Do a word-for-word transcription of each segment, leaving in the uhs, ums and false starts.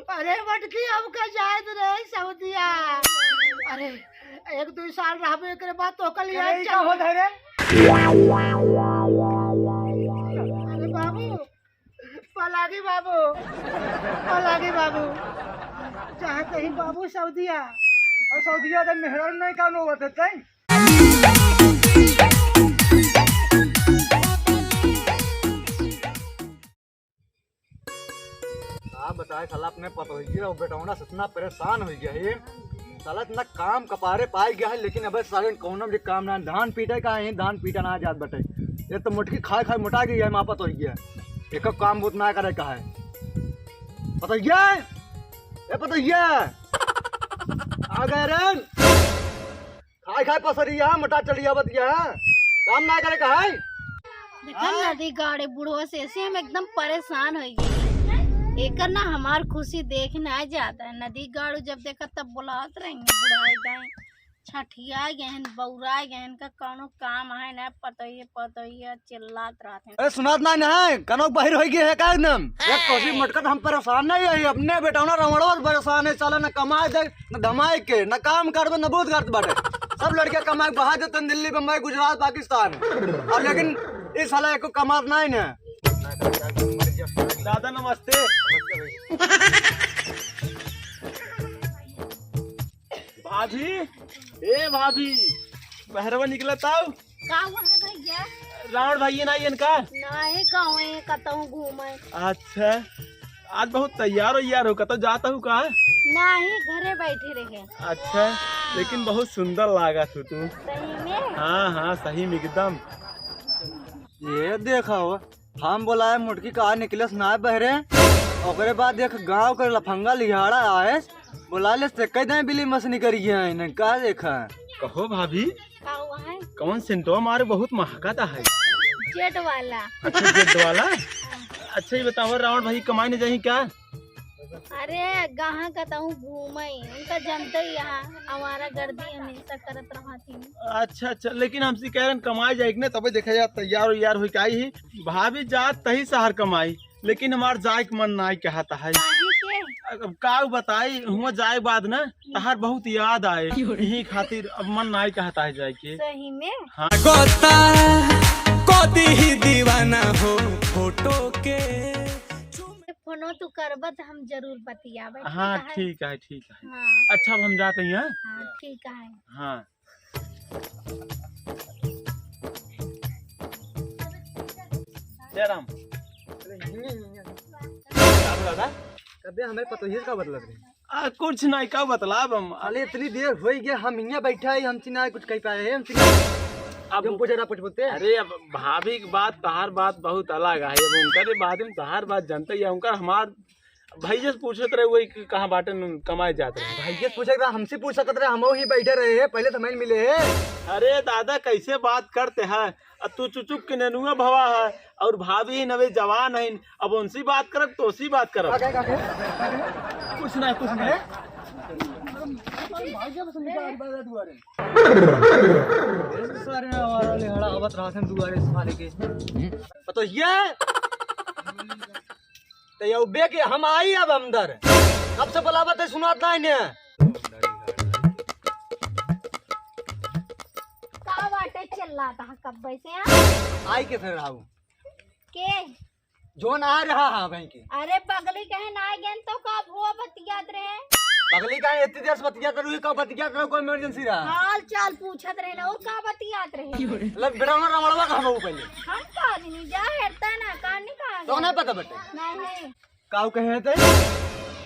अरे मटकी, अब का जाए दे रे सऊदिया। अरे एक दुइ साल रहबे, एकरे बाद तो कल अरे, ई का होत है रे? अरे बाबू, पलागी बाबू, पलागी बाबू, चाहत ही बाबू सऊदिया। और सऊदिया तो मेहरारू नहीं, का नौबत है तई? का बताए साला, अपने पतोहिए और बेटौना से इतना परेशान होइ गया है। साला इतना काम कपारे पाए गया है, लेकिन अबे साले कौनो भी काम ना, धान पीटे का है, धान पीटा ना जात बटे। ये तो मोटकी खाए खाए मोटा गई है, माँ पतोहिए। एक काम बहुत ना करे का है। पतोहिए, ए पतोहिए, आ गए रे। खाए खाए पसरिया, मोटा चलिया बतिया, काम ना करे का है? देखा हाँ? नदी गाड़े बुढ़वा से ऐसे हम एकदम परेशान हो गए। एकर ना हमार खुशी देख ना जाता है। नदी गाड़ू जब देखा तब बुलावत रहेंगे बुढ़ाई दाई। छठिया गए हैं, बौरा गए हैं, का कौनो काम है ना, पतोहिए पतोहिए चिल्लात रहते हैं। अरे सुनात ना, ना है, कनक बाहर होई गई है का एकदम? एक कोसी मटकत हम परेशान नहीं है, अपने बेटौना रमणवा परेशान है, साला न कमाए दे, न धमाए के, न काम करबे, न बहुत करत बाटे। सब लड़के कमाए बहा देते हैं दिल्ली, बम्बई, गुजरात, पाकिस्तान। और लेकिन इस साला एको कमात नहीं ने। दादा नमस्ते। भाभी, ए भाभी, बहरवा निकला ताऊ। का हुआ है भैया? रावण भैया ना इनका? नाही, गाँव कतहूँ घूमे। अच्छा, आज बहुत तैयार हो यार हो, कतहूँ जाता हूँ का? नाही, घरे बैठे रहे। अच्छा, लेकिन बहुत सुंदर लागत हो तू। सही में? हाँ, हाँ, सही में एकदम। ये देखा हो, हम बोलाए मोटकी का निकलस ना बहरे, ओकरे बाद देख गाँव के लफंगा लिहाड़ा आए, बोला ले से कह दे बिली मसनी करी है इन्हें, का देखा? कहो भाभी, का हुआ है? कौन सेंटवा मारे बहुत महकता है? जेट वाला। अच्छा, जेट वाला। अच्छा, ये बताओ, रावण भाई कमाए न जाही क्या? अरे, कहाँ कतहूँ घूमे, उनका जनते ही यहाँ आवारा गर्दी हमेशा करत रहती। अच्छा, अच्छा, लेकिन हमसे कह रहे हैं कमाए जाए कि नहीं, तबे देखा जाए तैयार उयार हो के आई ही। भाभी जात तही शहर कमाई, लेकिन हमार जाए के मन नाई कहता है। काहे के? अब का बताई, हुआ जाए बाद ना तहार बहुत याद आए, यही खातिर अब मन नाई कहता है जाए के। सही में? हाँ। गोता को दी ही दीवाना हो फोटो के। फोनो तू करबा त हम जरूर बतियाबे, हाँ, ठीक है? ठीक है, ठीक है। हाँ। अच्छा, अब हम जाते हैं, हाँ? हाँ, ठीक है। हाँ। जय राम। अरे, हिंगे, हिंगे। का बोला था? कबे हमारे पतोहिए का बदलत रहे? आ, कुछ नहीं, का बतलाब हम? अरे, इतनी देर होई गया, हम हिंगे बैठा है, हम चिन्हा कुछ कह पाए हैं, हम चिन्हा अब तुम पूछे ना कुछ बोलते। अरे, अब भाभी की बात, तहार बात बहुत अलग है। अब उनका भी बात में तहार बात जनते ही है, उनका हमार भैया से पूछत रहे, वही कि कहाँ बाटे न कमाए जात रहे। भैया से पूछे रहा, हमसे पूछ सकत रहे, हम ही बैठे रहे हैं, पहले तो हम मिले हैं। अरे दादा, कैसे बात करते हैं? अब तू चुचुक के नेनुआ भवा है और भाभी ही नवे जवान है, अब उनसे बात करब तो उसी बात करब। का कहे, का कहे? का कहे? कुछ ना, कुछ ना। भाई जब सुन के आ रही बात दुआरे। सारे हमारा लेहड़ा आवत रहा थे दुआरे सारे के। तो ये तो ये उबे के हम आई अब अंदर। कब से बुलावत है, सुनात ना इन्हें। का बाटे चिल्लात हा कब्बे से, हाँ? आई के फिर आओ। के? जोन आ रहा है भाई के। अरे पगली कहे ना आ गए तो का भुआ बतियात रहे? पगली का इतनी देर से बतियात रही, का बतियात रहे, कोई इमरजेंसी रहा? हाल चाल पूछत रहे ना, और का बतियात रहे? मतलब बेटा ना रमणवा कहाँ बाबू पहले? हम का दिन जा हेरता ना, का नहीं कहा तो गया? नहीं पता बटे। नहीं। काऊ कहे थे?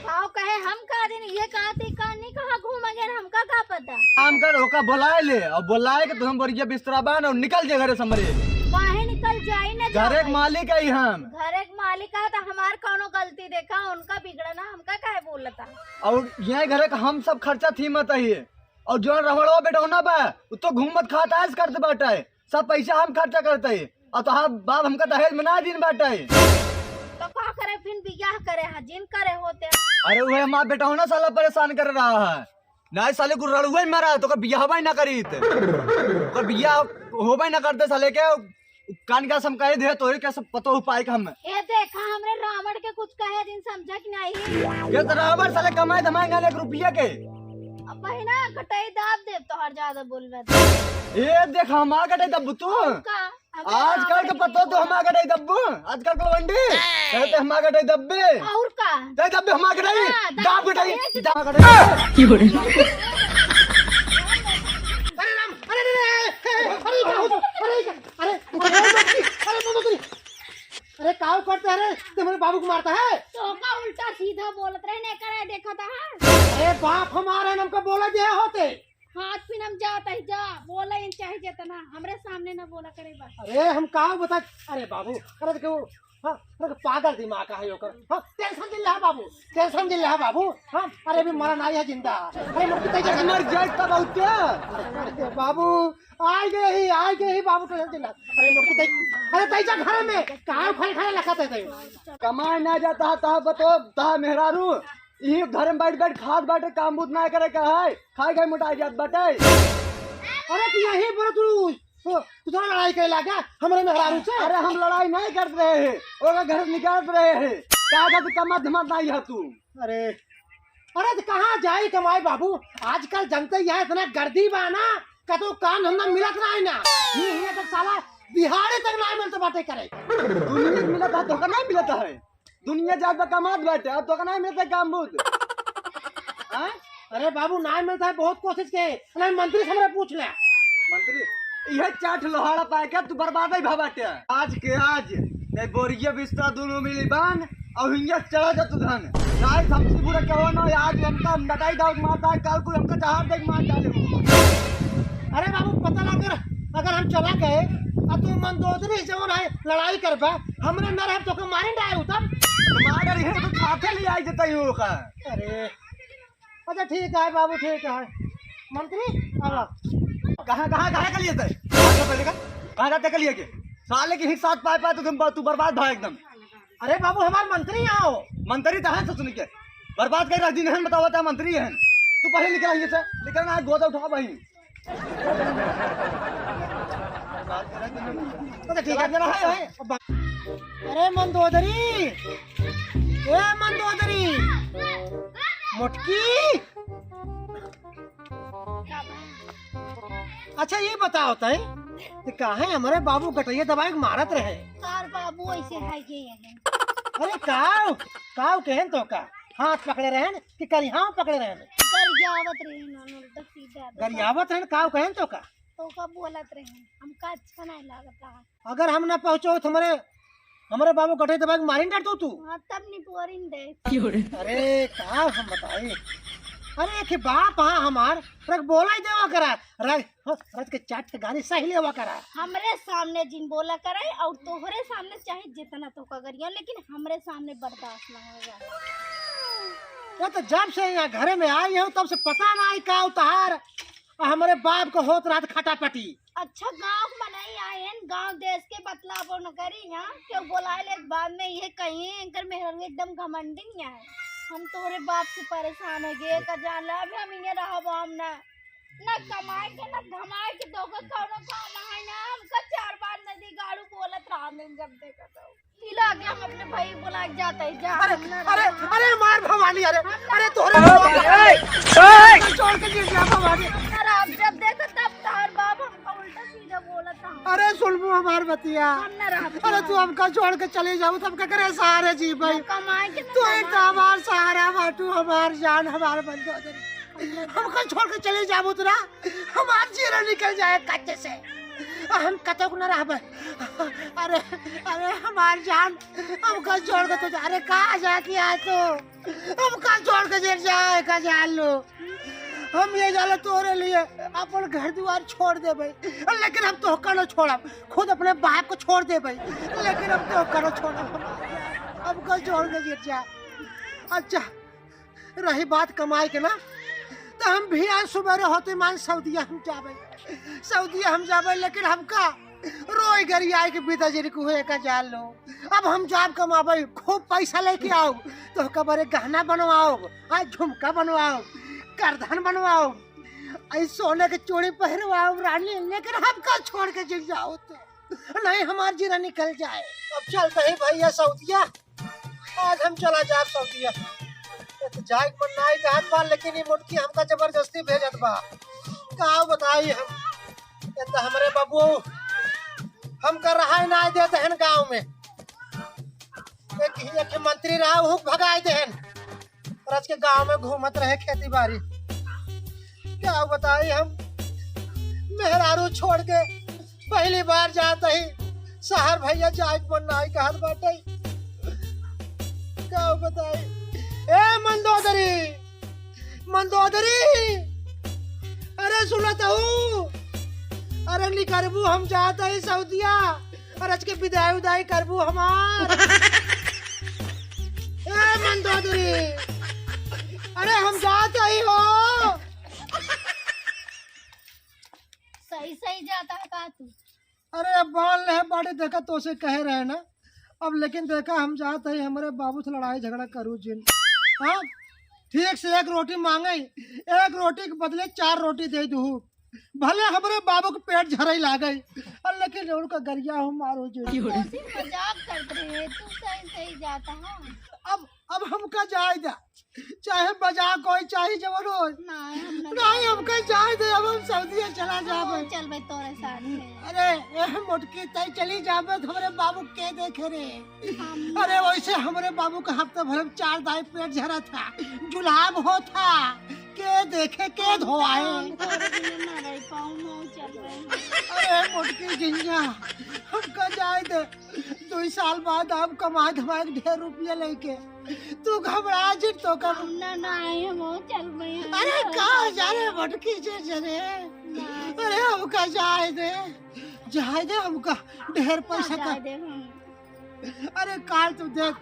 काऊ कहे हम का दिन ये कहा थे, का नहीं कहा घूम गए, हमका का पता? काम कर, ओका बुलाए ले, और बुलाए के तुम बढ़िया बिस्तरा बांध और निकल जे घरे से हमरे। काहे निकल जाई ना घरे के जाए? मालिक है हम। घरे के मालिक है तो हमार कौनो गलती देखा, उनका बिगड़ना, हमका काहे बोलता? और ये घरे का हम सब खर्चा थी मत है, और जो रमणवा बेटौना बा, उ तो घूमत खात ऐश करत बाटे, सब पैसा हम खर्चा करते हैं, और तोहार बाप हमका दहेज में ना दिन बाटे। तो का करे फिर बियाह करे हा, जिन करे होते? अरे वह हमार बेटौना साला परेशान कर रहा है, ना साले को रड़ुए मरा तो का बियाहवा ही ना करीत, तो बियाह होबे ना करते साले के। कान का सम कहे दे, तोरे का सब पतो उपाय का हम। ए देखा, हमरे रावण के कुछ कहे दिन समझा कि नहीं? ये तो रावण साले कमाए धमाए गाने एक रुपया के। अब बहिना, गटई दाब देब तोहर ज्यादा बोलबे तो। ए देख, हमार गटई दब्बू तू। और का? हमें आजकल रावण के के पतो तो नहीं हमार गटई दब्बू। आजकल को वंडी। कहते हमार गटई दब्बे। और का? दे दब्बे हमार गटई। हाँ, दाब दाब गटई। दे। दाब गटई। अरे राम, अरे, अरे, अरे, अरे, अरे, अरे, अरे, अरे, अरे, अरे, अरे, काव करता है रे? ते हमरे बाबू को मारता है? तो का उल्टा सीधा बोलत रहे, ने करे देखा था, हाँ? अरे बाप हमारे, हमका बोला दिया होते। हाथ पिन हम जात है, जा, बोला इन चाहे जितना, हमरे सामने ना बोला करे बस। अरे हम का बता, अरे बाबू, अरे देखो, हाँ, अरे पागल दिमाग का है ओकर, हाँ, टेंशन दिल है बाबू, टेंशन दिल है बाबू, हाँ, अरे अभी मरा नहीं है, जिंदा है। अरे मुक्ति तैजा अरे मर जाए तब और क्या? अरे बाबू, आइ गए ही, आइ गए ही बाबू, टेंशन दिल है। अरे मुक्ति तै-, अरे तैजा घर में, कहाँ खड़े खड़े लखत है तै? कमाए ना जाता है, तहा बतो, तहा मेहरारू, यही घर में बैठ बैठ खात बाटे, काम बूत ना करे का है, खाए खाए मोटाए जात बाटे। अरे तू यही बोलो तू, तू, तू थोड़ा लड़ाई करे लागा हमरे मेहरारू से। अरे हम लड़ाई नहीं करत रहे हैं, ओका घर से निकालत रहे हैं, कहा था तू कमात धमात नहीं है तू। अरे, अरे तो कहाँ जाई कमाई बाबू, आजकल जनते ही है इतना गर्दी बा ना, कतो काम धंधा मिलत नहीं ना, ये, ये तो साला दिहाड़ी तक नहीं मिलत बाटे करे। दुनिया में मिलत है, तोका नहीं मिलत है। दुनिया जात बा कमात बाटे, अब तोका नाहीं मिलत है काम बूत। हाँ? अरे बाबू, नाहीं मिलत है, बहुत कोशिश के। नहीं, मंत्री से हमरे पूछ ले। मंत्री, इहे चाट लोहाड़ा पाए के तू बर्बाद ही भा बाटे। आज के आज, नहीं बोरिया बिस्तर दोनों मिली बान, और हिंगे चला जा तू धन। नाहीं, हमसे बुरा क्या हो ना, आज हमका हम बताई दाव मारता है, कल कोई हमका जहार देख मार डाले। अरे बाबू, पता ना अगर, अगर हम चला गए, और तू मंदोदरी जवन है, लड़ाई करबा, हमरे न रहब तोके मारे ना आए उतर। मार रही है तो साथे ले आई जतई हो का। अरे, अच्छा ठीक है बाबू, ठीक है। मंत्री, आवा। कहाँ, कहाँ, कहाँ का लिए थे? कहाँ का पहले का? कहाँ का तक लिए के? साले के ही साथ पाए पाए तो तुम, तू बर्बाद भा एकदम। अरे बाबू, हमार मंत्री यहाँ हो। मंत्री तो है से सुन के। बर्बाद कर रख दिन है, बतावा था मंत्री है। तू पहले निकल यहाँ से। निकल ना, गोदा उठा भाई। तो ठीक है, मेरा है, है। अरे मंदोदरी, ए मंदोदरी, मोटकी। अच्छा ये बताओ तई, कि काहे हमरे बाबू गटैया दबाए के मारत रहे? तार बाबू ऐसे है ये है। अरे काव, काव कहन तो का? हाथ पकड़े रहन कि करिहाव पकड़े रहन? गरियावत रहे ना, उल्टा सीधा। गरियावत रहन, काव कहन तो का? तो का बोलत रहे, हमका अच्छा नहीं लागत रहा। अगर हम ना पहुँचो तो हमरे, हमरे बाबू गटई दबा के मारिन डाट दो तू। हाँ, तब निपोरिन दे। अरे का हम बताई, अरे एक बाप हाँ हमार, रख बोला ही देवा करा, रख, हाँ, रख के चाट के गाली सही लेवा करा। हमरे सामने जिन बोला करे और तोहरे सामने चाहे जितना तो का गरिया, लेकिन हमरे सामने बर्दाश्त ना होगा। ये तो जब से यहाँ घरे में आई हूँ तब से पता ना आई का उतार, आ हमरे बाप को होत रहत खटापटी। अच्छा, गाँव के मनई आएन, गाँव देश के बतलाबो न करी, हाँ? केहू बोलाए ले बाद में ये कहीं, इनकर मेहररुआ एकदम घमंडिन है। हम तोहरे बाप से परेशान हो गए, का जान ले, अभी हम इहाँ रहब हम ना। ना कमाए के, ना धमाए के, तो का कौनो काम है ना, हमका चार बार नदी गाड़ू बोलत रहा दिन जब देखा तो। ई लागे हम अपने भाई बुला के जात है, जा, अरे, हम ना अरे, रहब। अरे, मार भवानी, अरे, हम ना अरे, तोहरे अरे, बाप, अरे, अरे, छोड़ के गिर गया भवानी। अरे, आप जब देखो तब तोहर बाप हमका उल्टा सीधा बोलत था। अरे, सुनबू हमार बतिया। हम ना रहब। अरे, तू हमका छोड़ के चली जाबू, तो हमका करे सहारे जी भाई। ना कमाए के, ना तू एक तो धमाए के। हमार सहारा बाटू, हमार जान, हमार बंदो। हमका छोड़ के चली जाबू तू ना, हमार जीरा निकल जाए कच्चे से। हम कतौ न रहबे। अरे, अरे हमार जान, हमका छोड़ के तू जा। अरे कहाँ जाती है तू? हमका छोड़ के जे जाए का जान लो। हम ये जाने तोरे लिए अपन घर दुआर छोड़ देबे, लेकिन हम तोहका न छोड़ब। खुद अपने बाप को छोड़ देबे, लेकिन हम तोहका न छोड़ब। हमका छोड़ के जे जा। अच्छा, रही बात कमाए के ना, तो हम भी आज सुबेरे होते मान सऊदिया हम जाबे, सऊदिया हम जाबे, लेकिन हमका रोई गरियाए के बिदा जरी को होए का जान लो। अब हम जाब कमाबे, खूब पैसा लेके आओ, तो कबरे गहना बनवाओ, आज झुमका बनवाओ, करधन बनवाओ, आई सोने के चूड़ी पहरवाओ रानी, लेकिन हमका छोड़ के जिन जाओ तो। नहीं हमार जिरा निकल जाए। अब चलत ही भइया सऊदिया, आज हम चला जाब सऊदिया। ये तो जाए के मन नाहीं कहत बा, लेकिन ये मोटकी हमका जबरदस्ती भेजत बा। का बताई हम, ये तो हमरे बाबू हमका रहाई नाहीं देत हन गाँव में। एक, एक मंत्री रहा, उहू के भगाई देहन। और आज के गाँव में घूमत रहे खेती बारी। का बताई हम, मेहरारू छोड़ के पहली बार जात ही शहर, भइया जाए के मन नाहीं कहत बाटे। का बताई, ए मंदोदरी, मंदोदरी, अरे सुनत हऊ, अरे निकरबू, हम जात ही सऊदिया। अरे आज के बिदाई उदाई करबू हमार। ए मंदोदरी, अरे हम जात ही हो। सही सही जाता है का तू? अरे अब बांध ले बाटे, देखा तोसे कहे रहे ना। अब लेकिन देखा हम जात ही, हमरे बाबू से लड़ाई झगड़ा करू जिन। हाँ, ठीक से एक रोटी माँगे, एक रोटी के बदले चार रोटी दे दू। भले हमरे बाबू के पेट झरई लागे, और लेकिन उनका गरिया हम मारो जो। हम तो सिर्फ मजाक करत रहे, तू सही सही जाता है। अब, अब हमका जाए दा, चाहे मजाक होई, चाहे जवन होई। नाहीं, हम ना नाहीं, जाए। हमका जाए दे, अब हम सऊदिया चला हम जाबे। चलबे तोरे साथ में। अरे, ए मोटकी, तई चली जाबे तो हमरे बाबू के देखे रे? हम अरे वैसे हमरे बाबू का हफ्ता भर में चार दाई पेट झरा था, जुलाब हो था, के देखे, के धोआए? हम तोरे बिना ना रह पाऊँ, हम चल रहे हैं। अरे मोटकी झिंझा, हमका जाए दे, दुई साल बाद हम कमाए धमाए के ढेर रुपया लेके, तू घबरा जिन तो कब हम ना, ना आए, हम चल रहे हैं। अरे हम कहाँ चल जा रहे रहे हैं। मोटकी झिंझा रे? ना। अरे हमका जाए दे, जाए दे हमका, ढेर ना पैसा का जाए दे हम। अरे काल तू देख,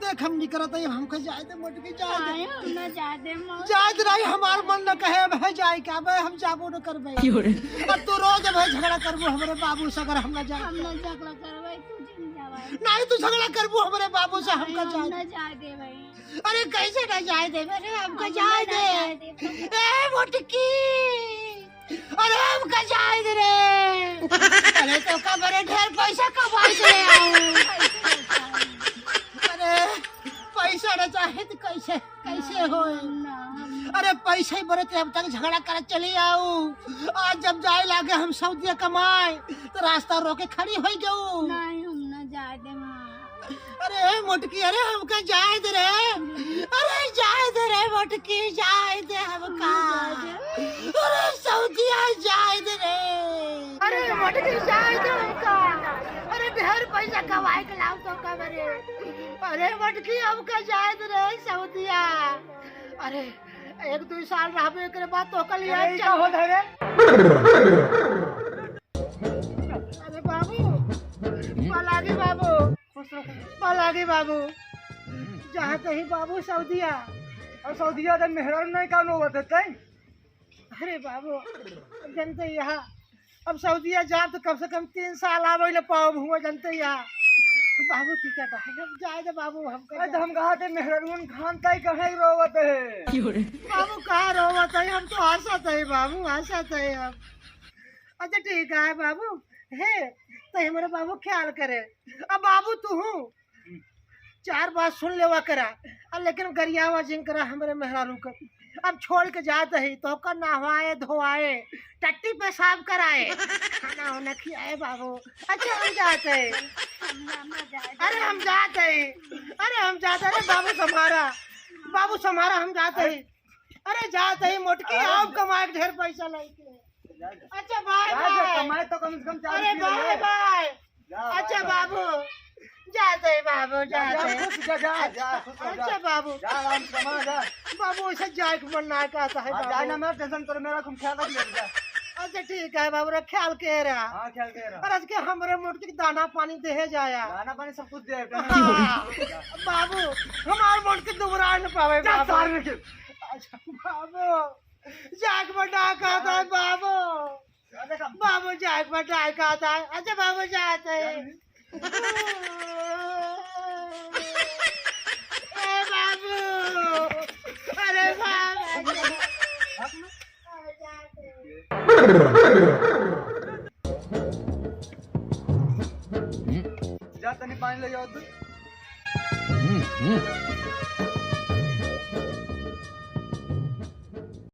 देख हम निकरत हई, हमका जाए दे मोटकी, जाए दे। नाहीं, हम ना जाए दे, मौत। जाए दे नाहीं, हमार मन न कहे, अब है जाए के, अब हम जाबो न करबे। क्यों रे? अब तू रोज अब है झगड़ा करबो हमरे बाबू से, अगर हम ना जाए हम तो। ना झगड़ा करबे, तू जिन जावे। नाहीं, तू झगड़ा करबू हमरे बाबू से, नाहीं, हमका हम जाए ना दे। जाए दे भाई। अरे कैसे ना जाए दे रे, हमका हम जाए ना दे। जाए दे। ए मोटकी, अरे हमका जाए दे रे। अरे तो का बरे ढेर पैसा कमाई के ले आऊ। अरे पैसा ना चाहे तो कैसे, कैसे होई? ना, हम अरे पैसे बरे ते अब तक झगड़ा करत चली आऊ। आज जब जाए लागे हम सऊदिया कमाए तो रास्ता रोके खड़ी होई गऊ। नाहीं, हम ना जाए दे माँ। अरे मोटकी, अरे हमका जाए दे रे, अरे जाए दे रे मोटकी, जाए दे हमका। अरे सऊदिया जाए दे रे, अरे मोटकी जाए दे हमका। अरे ढेर पैसा कमाए के लाऊ तो का बरे। अरे मोटकी हमका जाए दे रे सऊदिया। अरे एक दुई साल रहबे, एकरे बाद तो कल अरे, यार ई का होत है रे? अरे बाबू, पलागी बाबू, खुश रहो। पलागी बाबू, जहाँ कहीं बाबू सऊदिया। और सऊदिया तो मेहरारू नहीं काम होत है, तई? अरे बाबू, अब जनते यहाँ, अब सऊदिया जाब तो कम से कम तीन साल आवे न पाओ हुआ, जनते यहाँ। बाबू ठीक है, भाई, हम जाए दे बाबू, हमका अरे तो जाए हम कहा थे मेहरारू खान ताई कहाँ रोवत है? बाबू कहाँ रोवत है, हम तो हंसत है बाबू, हंसत है हम। अच्छा ठीक है बाबू, हे, तो हमारे बाबू ख्याल करे। अब बाबू तू हूँ, चार बात सुन लेवा करा, आ लेकिन गरियावा जिन करा हमरे मेहरारू का। अब छोड़ के जात ही तो का नहवाए धोआए, टट्टी पेशाब कराए, खाना वाना खियाए बाबू। अच्छा हम जात ही। हम ना, ना जाए। अरे हम जात ही, अरे हम जात ही, अरे बाबू सम्हारा, बाबू सम्हारा, हम जात ही। अरे जात ही मोटकी, अरे। आओ कमाए के ढेर पैसा लेके। अच्छा बाय जा, जा, बाय। कमाए तो कम से कम चार अरे रुपये बाय ले। बाय। जा, अच्छा बाय, बाय। बाबू, जात ही बाबू, जा, जात जा, ही। खुश जा, जा, जा, खुश हो जा। अच्छा बाबू। जा, आराम से कमा, जा। बाबू, ऐसे जाए के मन ना कहता है हाँ, बाबू। जाए ना, मेरा टेंशन करो, मेरा तुम ख्याल रख ले, जा। अच्छा ठीक है बाबू, रख ख्याल के रहा। हाँ, ख्याल के रहा। और आज के हमरे मोटकी के दाना पानी देहे जाया। दाना पानी सब कुछ दे, हाँ। टेंशन मत ले। बाबू, हमार मोटकी दुबराए न पावे जा, बाबू। सारे के। अच्छा बाबू। जाए के बा ना कहत है बाबू। बाबू जाए के बा ना कहत है। अच्छा बाबू जात ही। ए बाबू, अरे बाबू। हम्म।